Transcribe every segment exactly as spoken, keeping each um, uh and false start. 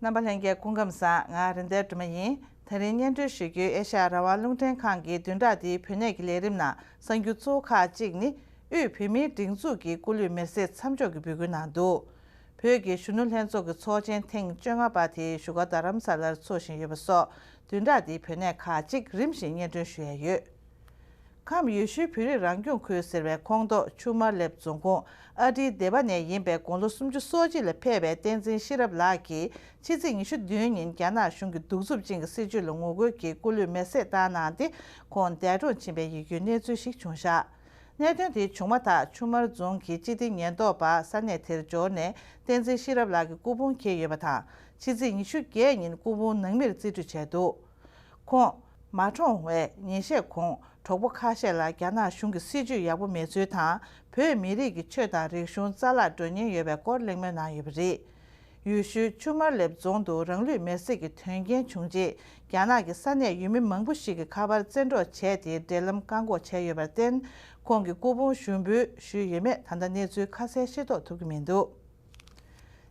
རྣམ་པ་ལྷན་རྒྱས་སྐུ་ཁམས་བཟང་། ང་རེད་མདའ་སྒྲོལ་མ་ཡིན། ད་རིང་སྙན་སྒྲོན་ཞུ་རྒྱུའི་ཨེ་ཤ་ཡ་རང་དབང་རླུང་འཕྲིན་ཁང་གི་བདུན་ཕྲག་འདིའི་བོད་གནས་ཀྱི་ལས་རིམ་ནང་གསར་འགྱུར་གཙོ་བོ་ཁག་ཅིག་ནི། དབུས་བོད་མིའི་སྒྲིག་འཛུགས་ཀྱི་སྐུ་ལུས་མེར་སྲེག་མཚམས་འཇོག་གི་འབོད་སྐུལ་གནང་འདུག་བོད་ཀྱི་གཞོན་ནུ་ལྷན་ཚོགས་ཀྱི་ཚོགས་ཆེན་ཐེངས་བཅོ་ལྔ་པ་དེ་བཞུགས་སྒར་རྡ་རམ་ས་ལར་འཚོགས་བཞིན་ཡོད་པ་སོགས་བདུན་ཕྲག་འདིའི་བོད་གནས་ཁག་ཅིག་རིམ་བཞིན་སྙན་སྒྲོན་ཞུ་ཡ་ཡོད། ཁམས་ཡུལ་ཤུལ་བོད་རིགས་རང་སྐྱོང་ཁུལ་ཟེར་བའི་ཁོངས་གཏོགས་ཆུ་དམར་ལེབ་རྫོང་ཁོངས་ཨ་ཏིའི་སྡེ་པ་ནས་ཡིན་པའི་དགུང་ལོ་སུམ་ཅུ་སོ་གཅིག་ལ་ཕེབས་པའི་བསྟན་འཛིན་ཤེས་རབ་ལགས་ཀྱིས་ཕྱི་ཚེས་ཉི་ཤུ་བདུན་ཉིན་རྒྱ་ནག་གཞུང་གི་གདུག་རྩུབ་ཅན་གྱི་སྲིད་བྱུས་ལ་ངོ་རྒོལ་གྱིས་སྐུ་ལུས་མེར་སྲེག་བཏང་གནང་སྟེ། ཁོང་འདས་གྲོངས་ཕྱིན་པའི་ཡིད་སྐྱོའི་གནས་ཚུལ་ཞིག་བྱུང་བཞག་གནད་དོན་དེ་བྱུང་མ་ཐག་ཆུ་དམར་རྫོང་གི་སྤྱི་བདེ་ཉེན་རྟོག་པ་ས་གནས་དེར་འབྱོར་ནས་བསྟན་འཛིན་ཤེས་རབ་ལགས་ཀྱི་སྐུ་ཕུང་འཁྱེར་ཡོད་པ་དང་། ཕྱི་ཚེས་ཉི་ཤུ་བརྒྱད་ཉིན་སྐུ་ཕུང་ནང་མིར་རྩིས་སྤྲོད་བྱས་འདུག་ཁོང་མ་གྲོངས་བའི་ཉིན་ཤས་གོང་གྲོགས་པོ་ཁ་ཤས་ལ་རྒྱ་ནག་གཞུང་གི་སྲིད་བྱུས་ཡག་པོ་མེད་ཚུལ་དང་། བོད་མི་རིགས་ཀྱི་ཆོས་དང་རིག་གཞུང་རྩ་བརླག་འགྲོ་ཉེན་ཡོད་པའི་སྐོར་གླེང་མོལ་གནང་ཡོད་པ་རེད། ཡུལ་ཤུལ་ཆུ་དམར་ལེབ་རྫོང་དུ་རང་ལུས་མེར་སྲེག་གི་དོན་རྐྱེན་བྱུང་རྗེས། རྒྱ་ནག་གི་ས་གནས་ཡུལ་མི་མང་པོ་ཞིག་གིས་ཁ་པར་བཙན་འཕྲོག་བྱས་ཏེ་འབྲེལ་ལམ་བཀག་འགོག་བྱས་ཡོད་པར་བརྟེན། ཁོང་གི་སྐུ་ཕུང་ཞུགས་འབུལ་ཞུས་ཡོད་མེད་ད་ལྟ་གནས་ཚུལ་ཁ་གསལ་ཤེས་རྟོགས་ཐུབ་ཀྱི་མི་འདུག་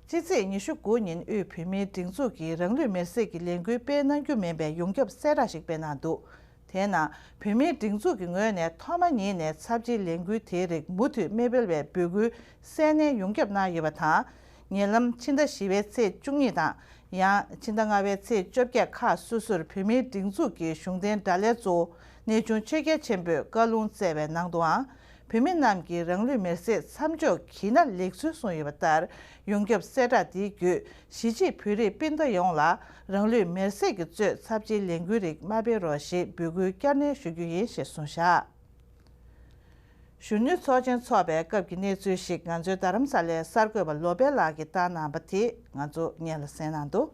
ཕྱི་ཚེས་ཉི་ཤུ་དགུ་ཉིན་དབུས་བོད་མིའི་སྒྲིག་འཛུགས་ཀྱིས་རང་ལུས་མེར་སྲེག་གི་ལས་འགུལ་སྤེལ་གནང་རྒྱུ་མིན་པའི་ཡོངས་ཁྱབ་གསལ་བསྒྲགས་ཤིག་སྤེལ་གནང་འདུག་དེས་ན། བོད་མིའི་སྒྲིག་འཛུགས་ཀྱི་ངོས་ནས་ཐོག་མ་ཉིད་ནས་ཚབས་ཆེའི་ལས་འགུལ་དེའི་རིགས་མུ་མཐུད་མི་སྤེལ་བའི་འབོད་སྐུལ་གསལ་ནན་ཡོངས་ཁྱབ་གནང་ཡོད་པ་དང་། ཉེ་ལམ་ཕྱི་ཟླ་བཞི་པའི་ཚེས་བཅུ་གཉིས་དང་། ཡང་ཕྱི་ཟླ་ལྔ་པའི་ཚེས་བཅོ་བརྒྱད་ཁག་སོ་སོར་བོད་མིའི་སྒྲིག་འཛུགས་ཀྱི་གཞུང་འབྲེལ་དྲ་ལམ་གཙོ་བོ་གནས་ཆུང་ཆོས་རྒྱལ་ཆེན་པོས་བཀའ་ལུང་སྩལ་བའི་ནང་དུའང་། བོད་མི་རྣམས་ཀྱིས་རང་ལུས་མེར་སྲེག་མཚམས་འཇོག་བགྱིས་ན་ལེགས་ཚུལ་གསུངས་ཡོད་པ་ལྟར། ཡོངས་ཁྱབ་གསལ་བསྒྲགས་འདིའི་བརྒྱུད། གཞིས་བྱེས་བོད་རིགས་སྤུན་ཟླ་ཡོངས་ལ་རང་ལུས་མེར་སྲེག་གི་གཙོས་ཚབས་ཆེའི་ལས་འགུལ་རིགས་མ་སྤེལ་རོགས་ཞེས་འབོད་སྐུལ་བསྐྱར་ནན་ཞུ་རྒྱུ་ཡིན་ཞེས་གསུངས་བཞག་གཞོན་ནུའི་ཚོགས་ཆེན་འཚོགས་པའི་སྐབས་ཀྱི་གནས་ཚུལ་ཞིག་ང་ཚོའི་རྡ་རམ་ས་ལའི་གསར་འགོད་པ་བློ་དཔལ་ལགས་ཀྱིས་བཏང་གནང་བ་དེ་ང་ཚོ་སྙན་ལ་གསན་གནང་འདུག་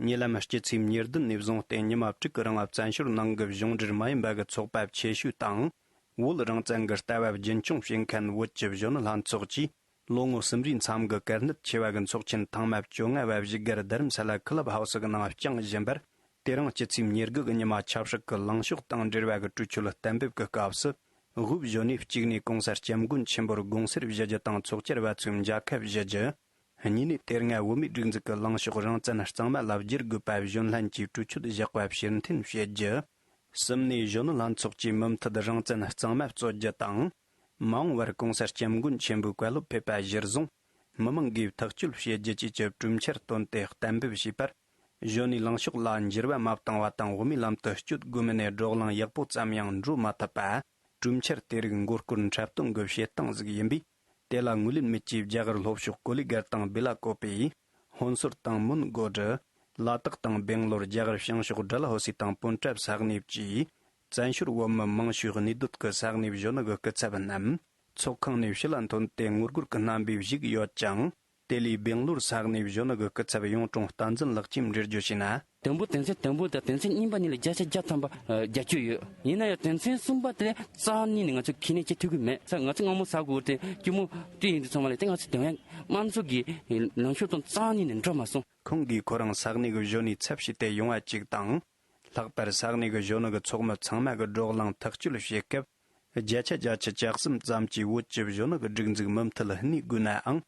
ཉེ་ལམ་སྤྱི་ཚེས་ཉེར་བདུན་ནས་བཟུང་སྟེ་ཉི་མ་དྲུག་གི་རིང་བཙན་བྱོལ་ནང་གི་གཞུང་འབྲེལ་མ་ཡིན་པ་གི་ཚོགས་པ་ཆེ་ཤོས་དང་། བོད་རང་བཙན་གྱི་ལྟ་བ་རྒྱུན་འཁྱོངས་བྱེད་མཁན་བོད་ཀྱི་གཞོན་ནུ་ལྷན་ཚོགས་ཀྱིས། ལོ་ངོ་གསུམ་རེའི་མཚམས་ཀྱི་གལ་གནད་ཆེ་བ་གི་ཚོགས་ཆེན་ཐེངས་མ་བཅོ་ལྔ་བ་བཞུགས་སྒར་རྡ་རམ་ས་ལ་ཀི་ལབ་ཧའུ་སི་གི་ནང་བསྐྱངས་བཞིན་པར། དེ་རིང་སྤྱི་ཚེས་ཉེར་དགུ་གི་ཉི་མ་ཆབ་སྲིད་ཀྱི་ལངས་ཕྱོགས་དང་འབྲེལ་བ་གི་གྲོས་ཆོད་གཏན་འབེབས་ཀྱི་སྐབས་སུ། དབུས་གཞོན་ནུས་གཅིག་ནས་གོང་ས་སྐྱབས་མགོན་ཆེན་པོར་དགོངས་སེལ་ཞུ་རྒྱུ་དང་། ཚོགས་བཅར་བ་ཚོས་མཇལ་ཁ་ཞུ་རྒྱུ། གཉིས་ནས་དེ་སྔ་བོད་མིའི་སྒྲིག་འཛུགས་ཀྱི་ལངས་ཕྱོགས་རང་བཙན་གཙང་མ་ལ་བསྒྱུར་དགོས་པ་གཞོན་ལྷན་གྱིས་གྲོས་ཆོད་བཞག་པ་ཕྱིར་འཐེན་བྱེད་རྒྱུ། གསུམ་ནས་གཞོན་ནུ་ལྷན་ཚོགས་ཀྱིས་མུ་མཐུད་རང་བཙན་གཙང་མ་རྩོད་རྒྱུ་དང་། མ་འོངས་བར་གོང་ས་སྐྱབས་མགོན་ཆེན་པོའི་བཀའ་སློབ་ཕེབས་པ་གཞིར་བཟུང་། མི་མང་གིས་ཐག་གཅོད་བྱེད་རྒྱུ་བཅས་ཀྱི་གྲོས་འཆར་བཏོན་ཏེ་གཏན་འབེབས་བྱས་པར། གཞོན་ནུའི་ལངས་ཕྱོགས་ལ་འགྱུར་བ་མ་བཏང་བ་དང་། དབུ་མའི་ལམ་དུ་བསྐྱོད་དགོས་མིན་ནས་བགྲོ་གླེང་ཡག་པོ་ཙམ་ཡང་འགྲོ་མ་ཐུབ་པ། གྲོས་འཆར་དེ་རིགས་མགོ་སྐོར་འཁྲབ་སྟོན་གྱི་བྱེད་སྟངས་ཤིག་ཡིན་པས། དེ་ལ་ངོས་ལེན་མེད་ཅེས་རྒྱ་གར་ལྷོ་ཕྱོགས་ཀོ་ལི་གྷལ་དང་བེ་ལ་ཀོ་པེ། ཧོན་སུར་དང་མོན་གྷོ་ཌི། ལ་དྭགས་དང་སྦེང་ལོར། རྒྱ་གར་བྱང་ཕྱོགས་ཌལ་ཧོ་སི་དང་པོན་ཀྲབ་ས་གནས་བཅས། བཙན་བྱོལ་བོད་མི་མང་ཤོས་གནས་སྡོད་ཀྱི་ས་གནས་གཞོན་ནུ་གི་སྐུ་ཚབ་རྣམས། ཚོགས་ཁང་ནས་ཕྱི་ལ་ཐོན་ཏེ་ངོ་རྒོལ་གྱི་རྣམ་པས་བཞུགས་ཡོད་ཅིང་། དེ་ལས་སྦེང་ལོར་ས་གནས་གཞོན་ནུ་གི་སྐུ་ཚབ་གཡུང་དྲུང་བསྟན་འཛིན་ལགས་ཀྱིས་འགྲེལ་བརྗོད་བྱས་ན། དང་པོ་དོན་ཚན་དང་པོ་དང་དོན་ཚན་གཉིས་པ་གཉིས་ལ་བརྒྱ་ཆ་བརྒྱ་ཐམ་པ་ཨ་རྒྱབ་སྐྱོར་ཡོད། ཡིན་ན་ཡང་དོན་ཚན་གསུམ་པ་དེ་རྩ་བ་ཉིད་ནས་ང་ཚོ་ཁས་ལེན་བྱེད་ཐུབ་ཀྱི་མེད་ས། ང་ཚོ་སྔ་མོ་ཟ་དགོས་ཏེ་སྐྱི་མོ་བཀྲུས་ཡིན་དུས་ཚང་མ་ལ་དེ་ང་ཚོ་དེ་བས་དམངས་གཙོ་གི་ལངས་ཕྱོགས་དང་རྩ་བ་ཉིད་ནས་འགྲོ་མ་སོང་། ཁོང་གིས་ཁོ་རང་ས་གནས་ཀྱི་གཞོན་ནུའི་ཚབ་བྱས་ཏེ་ཡོང་བ་གཅིག་དང་། ལྷག་པར་ས་གནས་ཀྱི་གཞོན་ནུ་གི་ཚོགས་མི་ཚང་མ་གི་བགྲོ་གླེང་ཐག་གཅོད་བྱེད་སྐབས། བརྒྱ་ཆ་བརྒྱད་ཅུ་གྱ་གསུམ་ཙམ་གྱིས་བོད་ཀྱི་གཞོན་ནུ་གི་སྒྲིག་འཛུགས་མུ་མཐུད་གནས་དགོས་ནའང་།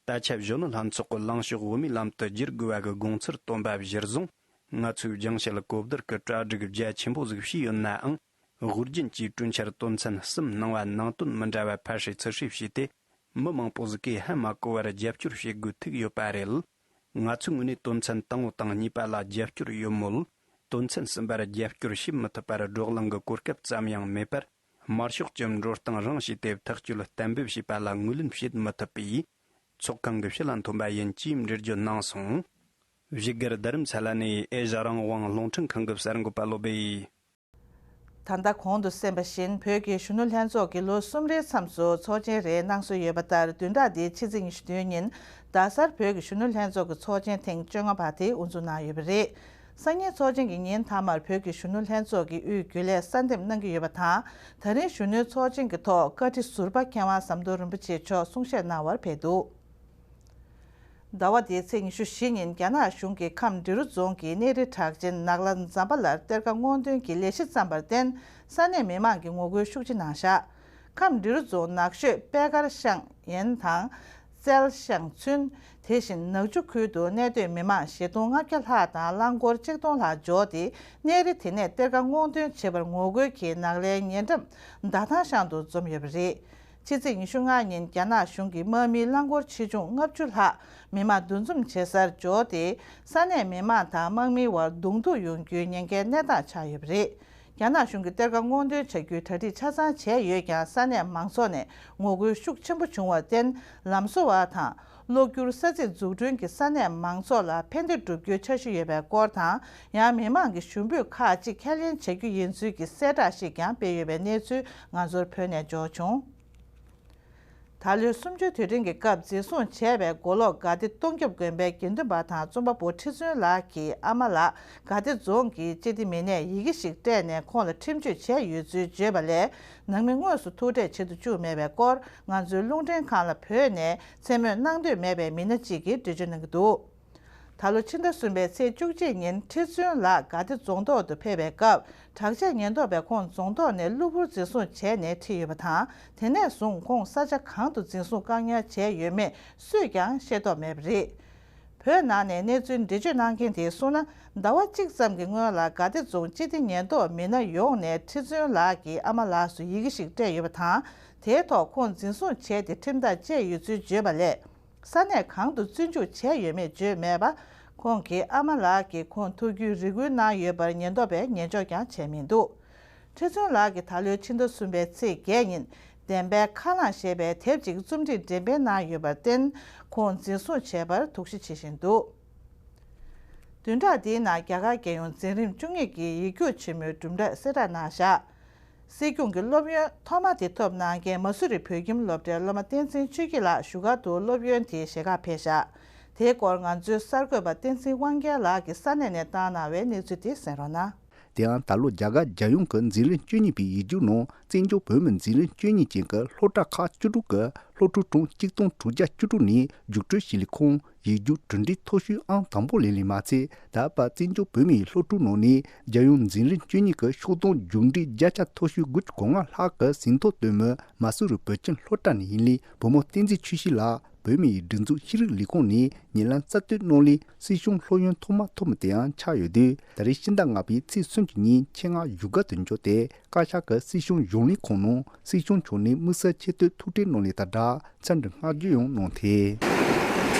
ད་ཆ་གཞོན་ནུ་ལྷན་ཚོགས་ཀྱི་ལངས་ཕྱོགས་དབུ་མའི་ལམ་དུ་བསྒྱུར་དགོས་པ་གི་དགོངས་ཚུལ་བཏོན་པ་གཞིར་བཟུང་། ང་ཚོས་རྒྱང་བཤད་གོ་བསྡུར་གྱི་གྲ་སྒྲིག་རྒྱ་ཆེན་པོ་ཟིག་བྱས་ཡོད་ནའང་། དབུས་རྒྱུན་གྱིས་གྲོས་འཆར་དོན་ཚན་གསུམ་སྣང་བ་ནང་དོན་མི་འདྲ་བ་ཕར་བསྲེས་ཚུར་བསྲེས་བྱས་ཏེ། མི་མང་པོ་ཟིག་གིས་ཧ་མ་གོ་བར་རྒྱབ་སྐྱོར་བྱེད་དགོས་ཐུག་ཡོད་པ་རེད། ང་ཚོའི་ངོས་ནས་དོན་ཚན་དང་པོ་དང་གཉིས་པ་ལ་རྒྱབ་སྐྱོར་ཡོད་མོད། དོན་ཚན་གསུམ་པར་རྒྱབ་སྐྱོར་བྱེད་མི་ཐུབ་པར་བགྲོ་གླེང་གི་གོ་སྐབས་ཙམ་ཡང་མེད་པར། དམར་ཤོག་གི་འགྲོ་སྟངས་རང་བྱས་ཏེ་ཐག་གཅོད་གཏན་འབེབས་བྱས་པ་ལ་ངོས་ལེན་བྱེད་མི་ཐུབ་པས། ཚོགས་ཁང་གི་ཕྱི་ལ་འཐོན་པ་ཡིན་ཅེས་འགྲེལ་བརྗོད་གནང་སོང་། བཞུགས་སྒར་རྡ་རམ་ས་ལ་ནས་ཨེ་ཤ་ཡ་རང་དབང་རླུང་འཕྲིན་ཁང་གི་གསར་འགོད་པ་བློ་སྦེ། ད་ལྟ་གོང་དུ་གསན་པ་བཞིན། བོད་ཀྱི་གཞོན་ནུ་ལྷན་ཚོགས་ཀྱིས་ལོ་གསུམ་རེའི་མཚམས་སུ་ཚོགས་ཆེན་རེ་གནང་སྲོལ་ཡོད་པ་ལྟར། བདུན་ཕྲག་འདིའི་ཕྱི་ཚེས་ཉི་ཤུ་བདུན་ཉིན་རྡ་སར་བོད་ཀྱི་གཞོན་ནུ་ལྷན་ཚོགས་ཀྱི་ཚོགས་ཆེན་ཐེངས་བཅོ་ལྔ་པ་དེ་དབུ་འཛུགས་གནང་ཡོད་པ་རེད། སང་ཉིན་ཚོགས་ཆེན་གྱི་ཉིན་མཐའ་མར་བོད་ཀྱི་གཞོན་ནུ་ལྷན་ཚོགས་ཀྱིས་དབུས་རྒྱུན་ལས་གསར་འདེམས་གནང་གི་ཡོད་པ་དང་། ད་རིང་གཞོན་ནུའི་ཚོགས་ཆེན་གྱི་ཐོག་བཀའ་ཁྲི་ཟུར་པ་མཁས་དབང་ཟམ་གདོང་རིན་པོ་ཆེ་མཆོག་གསུང་བཤད་གནང་བར་ཕེབས་འདུག་ཟླ་བ་འདིའི་ཚེས་ཉི་ཤུ་བཞི་ཉིན་རྒྱ་ནག་གཞུང་གིས་ཁམས་འབྲི་རུ་རྫོང་གི་གནས་རི་གྲགས་ཅན་ནགས་ལ་ཛམ་བྷ་ལར་གཏེར་ཁ་སྔོག་འདོན་གྱི་ལས་གཞི་བརྩམས་པར་བརྟེན། ས་གནས་མི་མང་གིས་ངོ་རྒོལ་ཤུགས་ཆེ་གནང་བཞག་ཁམས་འབྲི་རུ་རྫོང་ནགས་ཤོད་པད་དཀར་ཤང་ཡན་དང་རྩལ་ཤང་ཚུན་ དེ་བཞིན་ནག་ཆུ་ཁུལ་དུ་གནས་སྡོད་མི་མང་བཞི་སྟོང་ལྔ་བརྒྱ་ལྷག་དང་རླངས་འཁོར་ཆིག་སྟོང་ལྷག་འབྱོར་ཏེ། གནས་རི་དེ་ནས་གཏེར་ཁ་སྔོག་འདོན་བྱེད་པར་ངོ་རྒོལ་གྱི་ནག་ལན་ཉེ་འགྲམ་ཟླ་ཐང་ཤང་དུ་འཛོམས་ཡོད་པ་རེད། ཕྱི་ཚེས་ཉི་ཤུ་ལྔ་ཉིན་རྒྱ་ནག་གཞུང་གིས་དམག་མིའི་རླངས་འཁོར་ཆེ་ཆུང་ལྔ་བཅུ་ལྷག་མི་མང་འདུ་འཛོམས་བྱེད་སར་འབྱོར་ཏེ། ས་གནས་མི་མང་དང་དམག་མིའི་བར་གདོང་ཐུག་ཡོང་རྒྱུའི་ཉེན་ཁའི་གནས་སྟངས་ཆགས་ཡོད་པ་རེད། རྒྱ་ནག་གཞུང་གིས་གཏེར་ཁ་སྔོག་འདོན་བྱ་རྒྱུའི་གྲ་སྒྲིག་ཆ་ཚང་བྱས་ཡོད་ཀྱང་། ས་གནས་མང་ཚོགས་ནས་ངོ་རྒོལ་ཤུགས་ཆེན་པོ་བྱུང་བར་བརྟེན། ལམ་བཟོ་བ་དང་གློག་བསྒྱུར་ས་ཚིགས་འཛུགས་སྐྲུན་གྱིས་ས་གནས་མང་ཚོགས་ལ་ཕན་བདེ་བསྒྲུབ་རྒྱུའི་འཆར་གཞི་ཡོད་པའི་སྐོར་དང་། ཡང་མི་མང་གི་ཞུ་འབོད་ཁག་ཅིག་ཁས་ལེན་བྱ་རྒྱུ་ཡིན་ཚུལ་གྱི་གསལ་བསྒྲགས་ཤིག་ཀྱང་སྤེལ་ཡོད་པའི་གནས་ཚུལ་ང་ཚོར་བོད་ནས་འབྱོར་བྱུང་། ད་ལོའི་གསུམ་བཅུའི་དུས་དྲན་གྱི་སྐབས་འཛིན་བཟུང་བྱས་པའི་མགོ་ལོག་དགའ་བདེ་སྟོང་རྒྱབ་དགོན་པའི་དགེ་འདུན་པ་དང་རྩོམ་པ་པོ་ཁྲི་བཙུན་ལགས་ཀྱི་ཨ་མ་ལགས་དགའ་བདེ་རྫོང་གི་སྤྱི་བདེ་མི་སྣས་ཡི་གེ་ཞིག་སྤྲད་ནས་ཁོང་ལ་ཁྲིམས་གཅོད་བྱས་ཡོད་ཚུལ་བརྗོད་པ་ལས། ནང་མི་དངོས་སུ་ཐུག་འཕྲད་བྱེད་དུ་བཅུག་མེད་པའི་སྐོར། ང་ཚོའི་རླུང་འཕྲིན་ཁང་ལ་བོད་ནས་མཚན་སྨོས་གནང་འདོད་མེད་པའི་མི་སྣ་གཅིག་གིས་འགྲེལ་བརྗོད་གནང་གི་འདུག་ད་ལོ་ཕྱི་ཟླ་གསུམ་པའི་ཚེས་བཅུ་གཅིག་ཉིན་ཁྲི་བཙུན་ལགས་དགའ་བདེ་རྫོང་ཐོག་ཏུ་ཕེབས་པའི་སྐབས། དྲག་ཆས་ཉེན་རྟོག་པས་ཁོང་རྫོང་ཐོག་ནས་གློ་བུར་འཛིན་བཟུང་བྱས་ནས་ཁྲིད་ཡོད་པ་དང་། དེ་ནས་བཟུང་ཁོང་ས་ཆ་གང་དུ་འཛིན་བཟུང་བཀག་ཉར་བྱས་ཡོད་མེད་སུས་ཀྱང་ཤེས་རྟོགས་མེད་པ་རེད། བོད་ནང་ནས་གནས་ཚུལ་འགྲེལ་བརྗོད་གནང་མཁན་དེས་གསུངས་ན། ཟླ་བ་གཅིག་ཙམ་གྱི་སྔོན་ལ་དགའ་བདེ་རྫོང་སྤྱི་བདེ་ཉེན་རྟོག་མི་སྣ་ཡོངས་ནས་ཁྲི་བཙུན་ལགས་ཀྱི་ཨ་མ་ལགས་སུ་ཡི་གེ་ཞིག་སྤྲད་ཡོད་པ་དང་། དེའི་ཐོག་ཁོང་འཛིན་བཟུང་བྱས་ཏེ་ཁྲིམས་ཐག་བཅད་ཡོད་ཚུལ་བརྗོད་པ་ལས། ས་གནས་གང་དུ་བཙོན་འཇུག་བྱས་ཡོད་མེད་བརྗོད་མེད་པ། ཁོང་གི་ཨ་མ་ལགས་ཀྱིས་ཁོང་ཐུག་རྒྱུའི་རེ་སྐུལ་གནང་ཡོད་པར་ཉེན་རྟོག་པས་ཉན་འཇོག་ཀྱང་བྱས་མི་འདུག་ཁྲི་བཙུན་ལགས་ཀྱིས་ད་ལོའི་ཕྱི་ཟླ་གསུམ་པའི་ཚེས་བརྒྱད་ཉིན། བདེན་པའི་ཁ་རླངས་ཞེས་པའི་དེབ་ཅིག་རྩོམ་སྒྲིག་འགྲེམས་སྤེལ་གནང་ཡོད་པར་བརྟེན། ཁོང་འཛིན་བཟུང་བྱས་པར་དོགས་གཞི་བྱེད་བཞིན་འདུག་བདུན་ཕྲག་འདིའི་ནང་རྒྱ་གར་རྒྱལ་ཡོངས་འཛིན་རིམ་བཅུ་གཉིས་ཀྱི་ཡིག་རྒྱུགས་ཆེན་མོའི་གྲུབ་འབྲས་གསལ་བསྒྲགས་གནང་བཞག་སྲིད་སྐྱོང་གི་སློབ་ཡོན་ཐོག་མ་དེ་ཐོབ་གནང་མཁན་མ་སུ་རི་བོད་ཁྱིམ་སློབ་གྲྭའི་སློབ་མ་བསྟན་འཛིན་ཆོས་སྐྱིད་ལགས་བཞུགས་སྒར་དུ་སློབ་ཡོན་དེའི་ཞལ་ཁ་ཕེབས་བཞག་དེའི་སྐོར་ང་ཚོའི་གསར་འགོད་པ་བསྟན་འཛིན་དབང་རྒྱལ་ལགས་ཀྱིས་ས་གནས་ནས་བཏང་གནང་བའི་གནས་ཚུལ་དེ་གསན་རོགས་གནང་། དེའང་ད་ལོ་རྒྱ་གར་རྒྱལ་ཡོངས་ཀྱི་འཛིན་རིམ་བཅུ་གཉིས་པའི་ཡིག་རྒྱུགས་ནང་བཙན་བྱོལ་བོད་མིའི་འཛིན་རིམ་བཅུ་གཉིས་ཅན་གྱི་སློབ་གྲྭ་ཁག་བཅུ་དྲུག་གི་སློབ་ཕྲུག་གྲངས་གཅིག་སྟོང་དྲུག་བརྒྱ་བཅུ་དྲུག་ནས་རྒྱུགས་སྤྲོད་བྱེད་ལས་ཁུངས་ཡིག་རྒྱུགས་གྲུབ་འབྲས་མཐོ་ཤོས་ཨང་དང་པོ་ལེན་ལས་མ་ཚད། ད་བར་བཙན་བྱོལ་བོད་མིའི་སློབ་ཕྲུག་ནང་ནས་རྒྱལ་ཡོངས་འཛིན་རིམ་བཅུ་གཉིས་ཀྱི་ཤོག་སྡོམ་རྒྱུགས་འབྲས་བརྒྱ་ཆ་མཐོ་ཤོས་དགུ་བཅུ་གོ་ལྔ་ལྷག་གི་ཟིན་ཐོ་བཏོན་མི་མ་སུ་རི་བོད་ཁྱིམ་སློབ་གྲྭ་ནས་ཡིན་ལས། བུ་མོ་བསྟན་འཛིན་ཆོས་སྐྱིད་ལགས་བོད་མིའི་སྒྲིག་འཛུགས་ཤེས་རིག་ལས་ཁུངས་ནས་ཉེ་ལམ་གསར་གཏོད་གནང་ལས་སྲིད་སྐྱོང་སློབ་ཡོན་ཐོག་མ་ཐོབ་མི་དེའང་ཆགས་ཡོད་དུས། ད་རེས་ཕྱི་ཟླ་ལྔ་པའི་ཚེས་སུམ་ཅུ་ཉིན་ཆེད་མངགས་བཞུགས་སྒར་དུ་འབྱོར་ཏེ། བཀའ་ཤག་གི་སྲིད་སྐྱོང་གཞུང་ལས་ཁང་ནང་སྲིད་སྐྱོང་མཆོག་ནས་དམིགས་བསལ་ཆེ་བསྟོད་ཐུགས་ཁྲལ་གནང་ལས་དང་སྦྲགས། འཚམས་འདྲི་བསྔགས་བརྗོད་ཡང་གནང་ཐལ།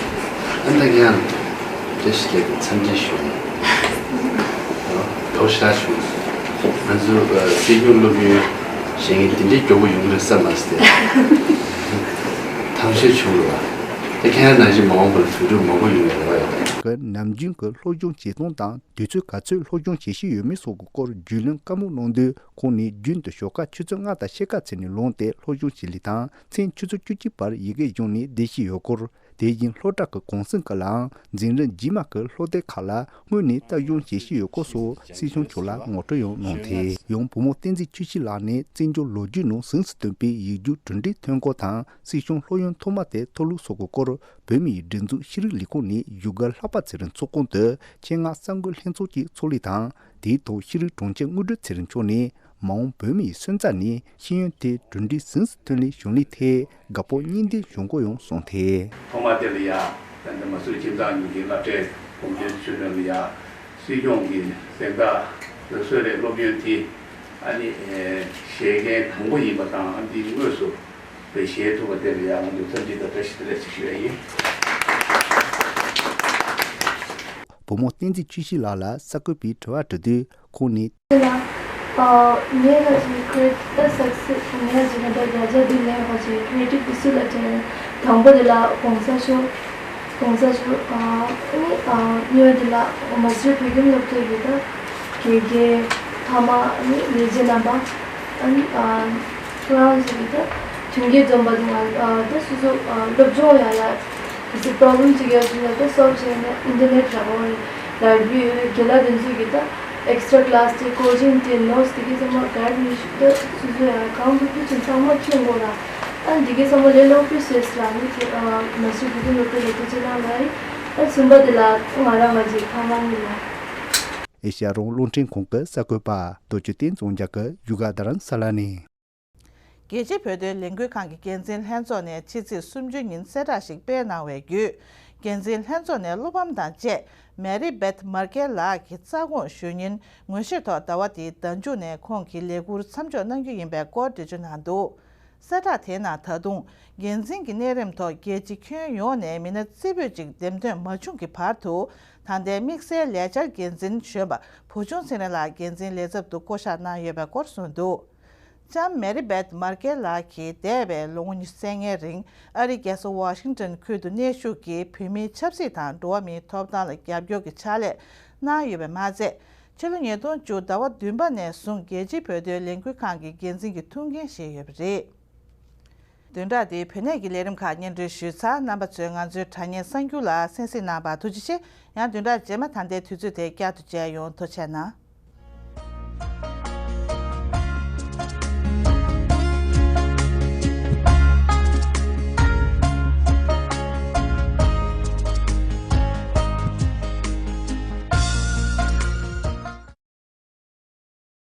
ཨ་ནི་ཡང་བཀྲ་ཤིས་བདེ་ལེགས་འཚམས་འདྲི་ཞུ། དོ་ཤ་ཞུ། ང་ཚོ་སྲིད་སྐྱོང་སློབ་ཡོན་བཞེས་མཁན་དེ་འདྲའི་མགྱོགས་པོ་ཡོང་གི་རེད་བསམ་མ་སོང་། དང་ཤོས་བྱུང་རེད་བ། དེ་ཁྱེད་རང་ནང་བཞིན་མ་འོངས་པ་ལ་དུས་སྐབས་མང་པོ་ཡོང་གི་རེད་བ། ཡ་ད། གི་ནམ་རྒྱུན་གྱི་སློབ་སྦྱོང་བྱེད་སྟངས་དང་དུས་ཚོད་ག་ཚོད་སློབ་སྦྱོང་བྱེད་བཞིན་ཡོད་མེད་སོགས་ཀྱི་སྐོར་རྒྱུས་ལོན་བཀའ་མོལ་གནང་དུས། ཁོང་ནས་རྒྱུན་དུ་ཞོགས་ཀ་ཆུ་ཚོད་ལྔ་དང་ཕྱེད་ཀ་ཚད་ནས་ལངས་ཏེ་སློབ་སྦྱོང་བྱེད་ལུགས་དང་། མཚན་ཆུ་ཚོད་བཅུ་གཅིག་བར་ཡི་གེ་སྦྱོང་ནས་བསྡད་བཞིན་ཡོད་སྐོར། དེ་བཞིན་སློབ་གྲྭ་གི་གུང་སེང་སྐབས་ལའང་འཛིན་རིམ་རྗེས་མ་གི་སློབ་དེབ་ཁག་ལ་སྔོན་ནས་ལྟ་སྦྱོང་བྱེད་བཞིན་ཡོད་སྐོར་སོགས་སྲིད་སྐྱོང་མཆོག་ལ་ངོ་སྤྲོད་ཡང་གནང་ཐལ། ཡང་བུ་མོ་བསྟན་འཛིན་ཆོས་སྐྱིད་ལགས་ནས་བཙན་བྱོལ་ལོ་རྒྱུས་ནང་གཟེངས་སུ་ཐོན་པའི་ཡིག་རྒྱུགས་གྲུབ་འབྲས་ཐོན་སྐོར་དང་། སྲིད་སྐྱོང་སློབ་ཡོན་ཐོག་མ་དེ་ཐོབ་ལུགས་སོགས་ཀྱི་སྐོར། བོད་མིའི་སྒྲིག་འཛུགས་ཤེས་རིག་ལས་ཁུངས་ནས་བཞུགས་སྒར་ལྷག་པ་ཚེ་རིང་ཚོགས་ཁང་དུ་ཆེད་མངགས་གསར་འགོད་ལྷན་ཚོགས་ཀྱི་ཚོགས་ལས་དང་། དེའི་ཐོག་ཤེས་རིག་དྲུང་ཆེ་དངོས་གྲུབ་ཚེ་རིང་མཆོག་ནས་མ་འོངས་བོད་མིའི་སོན་རྩ་ནས་ཤེས་ཡོན་དེ་གྲུབ་འབྲས་གཟེངས་སུ་ཐོན་ལས་བྱུང་ལུགས་ཐད་དགའ་སྤོབས་སྙིང་བསྡུས་བྱུང་སྐོར་ཡང་གསུངས་ཐལ། ཐོག་མ་དེ་ལ་ཡང་ད་ལྟ་མ་སུ་རི་ཁྱིམ་ཚང་གཉིས་ཀྱི་སློབ་གྲྭའི་གོམ་བགྲོད་ཚུལ་ཁྲིམས་ལ་ཡང་སྲིད་སྐྱོང་གི་གཟེངས་རྟགས་གསོལ་རས་སློབ་ཡོན་དེ་ཨ་ནི་བཞེས་མཁན་དང་པོ་ཡིན་པ་དང་། ཨ་ནི་དངོས་སུ་བཞེས་ཐུབ་པ་དེ་ལ་ཡང་ང་ཚོས་འཚམས་འདྲི་དང་བཀྲ་ཤིས་བདེ་ལེགས་ཞེས་ཞུ་ཡ་ཡིན། བུ་མོ་བསྟན་འཛིན་ཆོས་སྐྱིད་ལགས་ལ་གསར་འགོད་པས་དྲི་བ་དྲི་དུས། ཁོང་ནས། དེ་ལ། ཨ། ངའི་ང་ཚོའི་ཁུལ་ད་སག་སེ་ངའི་ང་ཚོའི་ད་བརྒྱ་ཆ་འདི་ལེན་ཧོ་ཅེ་ཁེ་རེ་ཊིབ་དེ་སུ་ལ་དྲན། དང་པོ་དེ་ལ་གོང་ས་མཆོག་གོང་ས་མཆོག་ཨ་ནི་ཨ་གཉིས་པ་དེ་ལ་མ་སུ་རི་བོད་ཁྱིམ་སློབ་གྲྭ་ཡི་ད་དགེ་རྒན་ཕ་མ། ཨ་ནི་ལས་བྱེད་རྣམ་པ། ཨ་ནི་ཨ་ཁྱེད་རང་ཚོ་གི་ད་མཐུན་རྐྱེན་འཛོམས་པ་དེ་ང་ད་སོ་སོ་ཨ་སློབ་སྦྱོང་ཡ་ལ། དེ་ཚོ་པྲོབ་ལེམ་ཅིག་ཡོད་དུས་ཡང་དེ་སོལབ་བྱས་ནས་ཨིན་ཊར་ནེཊ་རག་པ་རེད། ལའི་བྷ་རི་ཡོད་རེད། དགེ་ལགས་དེ་ཚོ་གིས་ད་ཨེག་སི་ཊྲ་ཀི་ལཱ་སི་དེ་ཀོ་ཅིང་དེ་ནོ་ཊི་སི་དེ་གའི་ཚང་མ་གའིཌ་མི་ཞུ། ད་སོ་སོ་ཡང་གང་ཕུལ་ཕུལ་ཅིག་ཚང་མ་ཁྱོན་དགོས་ར། ཨ་དེ་གའི་ཚང་མ་ལས་སླ་པོ་བྱས་ལ་ནི་དེ་ཨ་མ་སུ་རི་བོད་ཁྱིམ་སློབ་གྲྭ་ལ་དེ་ཅི་ལ་ལ་རེད། ཨ་གསུམ་པ་དེ་ལ་ང་རང་ང་ཅིག་ཕ་མ་གཉིས་ལ། ཨེ་ཤ་ཡ་རང་དབང་རླུང་འཕྲིན་ཁང་གི་གསར་འགོད་པ་རྡོ་ཆུ་བསྟན་རྫོང་རྒྱབ་ཀྱི་བཞུགས་སྒར་རྡ་རམ་ས་ལ་ནས། རྒྱལ་སྤྱིའི་བོད་དོན་ལས་འགུལ་ཁང་གི་འགན་འཛིན་ལྷན་ཚོགས་ནས་ཕྱི་ཚེས་སུམ་ཅུ་ཉིན་གསལ་བསྒྲགས་ཤིག་སྤེལ་གནང་བའི་བརྒྱུད། འགན་འཛིན་ལྷན་ཚོགས་ནས་བློ་ཕམ་དང་བཅས་མེ་རི་བེད་མར་ཀེལ་ལགས་ཀྱི་རྩ་དགོངས་ཞུ་ཉིན་ངོ་ཤེས་ཐོག་ཟླ་བ་འདིའི་ཟླ་མཇུག་ནས་ཁོང་གི་ལས་ཁུར་མཚམས་འཇོག་གནང་རྒྱུ་ཡིན་པའི་སྐོར་འགྲེལ་བརྗོད་གནང་འདུག་གསལ་བསྒྲགས་དེའི་ནང་ད་དུང་འགན་འཛིན་གྱི་གནས་རིམ་ཐོག་རྒྱལ་སྤྱི་ཁྱོན་ཡོངས་ནས་མི་སྣ་རྩེ་ཕུད་ཅིག་འདེམས་ཐོན་མ་བྱུང་གི་བར་དུ་ད་ལྟའི་དམིགས་བསལ་ལས་འཆར་འགན་འཛིན་གཞོན་པ་བུ་ཆུང་ཚེ་རིང་ལགས་འགན་འཛིན་ལས་ཚབ་ཏུ་བསྐོ་གཞག་གནང་ཡོད་པའི་སྐོར་གསུངས་འདུག་ལྕམ་མེ་རི་བེད་མར་ཀེལ་ལགས་ཀྱིས་འདས་པའི་ལོ་ངོ་ཉི་ཤུ་རྩ་ལྔའི་རིང་ཨ་རིའི་རྒྱལ་ས་ཝ་ཤིང་ཏོན་ཁུལ་དུ་གནས་བཞུགས་ཀྱིས་བོད་མིའི་ཆབ་སྲིད་དང་འགྲོ་བ་མིའི་ཐོབ་ཐང་ལ་རྒྱབ་སྐྱོར་གྱི་ཕྱག་ལས་གནང་ཡོད་པ་མ་ཚད། ཕྱི་ལོ་ཉིས་སྟོང་བཅུ་ཟླ་བ་བདུན་པ་ནས་བཟུང་རྒྱལ་སྤྱིའི་བོད་དོན་ལས་འགུལ་ཁང་གི་འགན་འཛིན་གྱི་ཐུགས་འགན་བཞེས་ཡོད་པ་རེད། བདུན་ཕྲག་འདིའི་བོད་གནས་ཀྱི་ལས་རིམ་ཁག་སྙན་སྒྲོན་ཞུས་ཚར། རྣམ་པ་ཚོས་ང་ཚོའི་དྲ་བརྙན་གསར་འགྱུར་ལ་གསན་གཟིགས་གནང་བར་ཐུགས་རྗེ་ཆེ། ཡང་བདུན་ཕྲག་རྗེས་མ་ད་ལྟའི་དུས་ཚོད་དེ་བསྐྱར་དུ་མཇལ་ཡོང་། ཐུགས་རྗེ་གནང་།